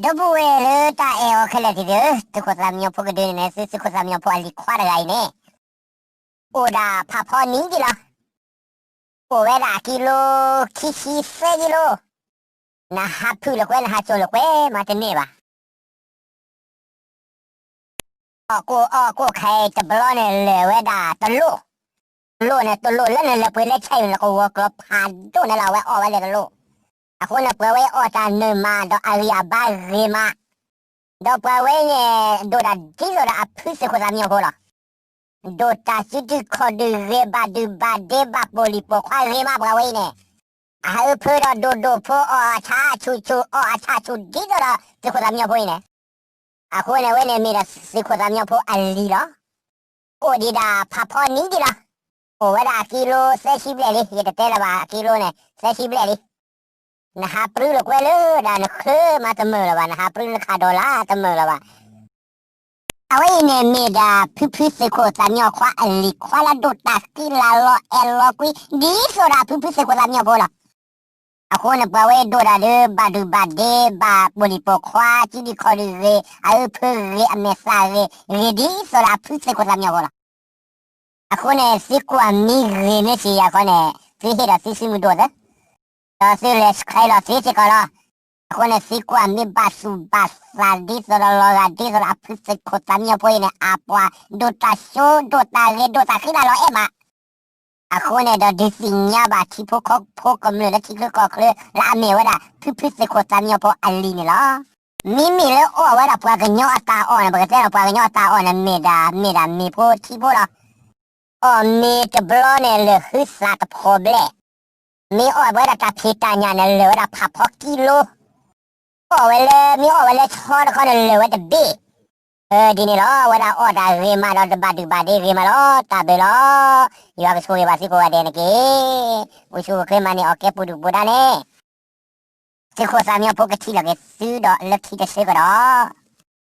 ဒီပုၢ်ဝဲၢ်လၢတၢ်အဲၣ်အီၤခဲလၢာ်သ့ၣ်ဧၢ, သုးခိၣ်သၣ်မံညီၤဖိကဒုန့ၣ် သုသုးခိၣ်သၣ်မံညီၤဖိအလံၤခွါတဂၤအံၤန့ၣ် အိၣ်ဒၣ်ဖးဖီနံၤဒံးလီၤ. အိၣ်ဝဲဒၣ်ကံလိ ခံဆံသၢကံလိ, နဟးဖုးလိာ်ကွဲ နဟးစိာ်လိာ်ကွဲမးတန့ၢ်ဘၣ်. အီၣ်ကိၢ်အီၣ်ကိၢ်ခဲအံၤတဘျီန့ၣ် လၢာ်ဝဲဒၣ်တလိၣ်, တလိၣ်န့ၣ် တလိၣ်လၢနလဲၤပှ့ၤလၢဆဲအံၤ နကဝီၤကျီၤဖးဒိၣ်န့ၣ်လီၤ, အဝဲအီၣ်ဝဲလၢတလိၣ်. အဃိန့ၣ် ပှၤဝဲအံၤအီၣ်တၢ်နၢၤမးဒီးအဂံၢ်အဘါဂ့ၤမး, ဒီးပှၤဝဲန့ၣ် ဒိၣ်တၢ်ဒ်သိးဒီးအဖုသုးခိၣ်သၣ်မံညီၤဖိလီၤ. ဒိၣ်တၢ်စုဒုခီၣ်ဒုဂ့ၤ ဘၣ်ဒုၣ်ဘၣ်ဒ့ ဘၣ်ပိာ်လံာ်ပိာ်ခွါဂ့ၤမးပှၤဝဲအံၤန့ၣ်, အအၢဖၢဒီးဒိၣ်ဒိၣ်ဖိ အီၣ်အဆါဆူၣ်ဆူၣ် အီၣ်အဆါဆူၣ်ဒ်သိးဒီးသုးခိၣ်သၣ်မံညီၤဖိအံၤန့ၣ်. အဃိန့ၣ် အဝဲန့ၣ်မ့ၢ်ဒီးသုးခိၣ်သၣ်မံညီၤဖိအလံၤလီၤ. အိၣ်ဒံးဒၣ်ဖးဖီနံၤဒံးလီၤ. အိၣ်ဝဲဒၣ်အကံလိသၢဆံဘျဲၣ်လံ, ယတတဲလၢၤဘၣ် အကံလိန့ၣ် သၢဆံဘျဲၣ်လံ. နဟးပြူလိာ်ကွဲလၢဒၣ် နချၢမးတမုာ်လၢၤဘၣ်, နဟးပြူနခးဒီးလၢတမုာ်လၢၤဘၣ်. အဝဲအံၤန့ၣ်မ့ၢ်ဒၣ်ဖုဖုသုးခိၣ်သၣ်မံညီၤခွါအလံၤခွါလၢဒိၣ်တၢ်ဃံလၤလီၤအဲၣ်လီၤကွံ ဒ်သိးဒီးအဖုဖုသုးခိၣ်သၣ်မံညီၤဖိလီၤ. အဃိန့ၣ် ပှၤဝဲဒိၣ်တၢ်ဒီး ဘၣ်ဒုၣ်ဘၣ်ဒ့ ဘၣ်ပိာ်လံာ်ပိာ်ခွါ စုဒုခီၣ်ဒုဂ့ၤ အအၢဖၢဂ့ၤ အမဲာ်သၣ်ဂ့ၤ ဂ့ၤဒ်သိးဒီးအဖုသုးခိၣ်သၣ်မံညီၤဖိလီၤ. အဃိန့ၣ် သုကွၢ်မ့ၢ်ဂ့ၤမ့ၢ်စံးယၤခီန့ၣ် သုဟ့ၣ်ဒီးသုစုမုၢ်ဒိၣ်သၢ ဒီးသုလဲၤ subscribe လီၤသ့စ့ၢ်ကီးလီၤ. အဃိန့ၣ် သုကွၢ်မ့ၢ်ဘၣ်သူၣ်ဘၣ်သးဒ်သိးဒီးလီၤဂာ်ဒ်သိးဒီးအဖုသုးခိၣ်သၣ်မံညီၤဖိအံၤန့ၣ် အပှၤဒိၣ်တၢ်စိဒိၣ်တၢ်ဂ့ၤဒိၣ်တၢ်ဃံလၤလီၤအဲၣ်မး. အဃိန့ၣ်ဒီး ဒုးသ့ၣ်ညါဘၣ်ထံဖိကီၢ်ဖိကမျၢၢ်လၢထံချၢကီၢ်ချၢ လၢအမ့ၢ်ဝဲဒၣ် ဖုဖုသုးခိၣ်သၣ်မံညီၤဖိအလံၤန့ၣ်လီၤ. မ့မ့ၢ်လၢအီၣ်ဝဲဒၣ်ပှၤကညီအတၢ်အီၣ်န့ၣ် ပကတဲဒီးပှၤကညီအတၢ်အီၣ်န့ၣ် မ့ၢ်ဒၣ် မ့ၢ်ဒၣ်မ့ၤဖိထံဖိလီၤ. အီၣ်မ့ၤတဘျီန့ၣ် လၢာ်ဟုသးတဖီဘျဲၣ်, မ့ၢ်အီၣ်ဝဲဒၣ်တၢ်ဖံးတၢ်ညၣ်န့ၣ် လၢာ်ဝဲဒၣ်ဖးဖီကံလိ, အီၣ်ဝဲလၢ မ့ၢ်အီၣ်ဝဲလၢဆီတခီန့ၣ် လၢာ်ဝဲတဘ့ၣ်. ဒ်န့ၣ်လီၤ, အဝဲဒၣ်အီၣ်တၢ်ဂ့ၤမးဒီးတဘၣ်ဒုၣ်ဘၣ်ဒ့ဂ့ၤမးလီၤ. တၢ်ဘျုးလီၤ. ယွၤကဆိၣ်ဂ့ၤဘၣ်သုကိးဂၤဒဲးန့ၣ်တက့ၢ်. အိၣ်ဆူၣ်အိၣ်ချ့မၤန့ၢ်အီၣ်ကဲပူၤဒုၣ်ပူၤဒါန့ၣ်, သုးခိၣ်သၣ်မံညီၤဖိကထံၣ်လိာ်က့ၤသုဒီးလၢခံတဆၢကဒီး.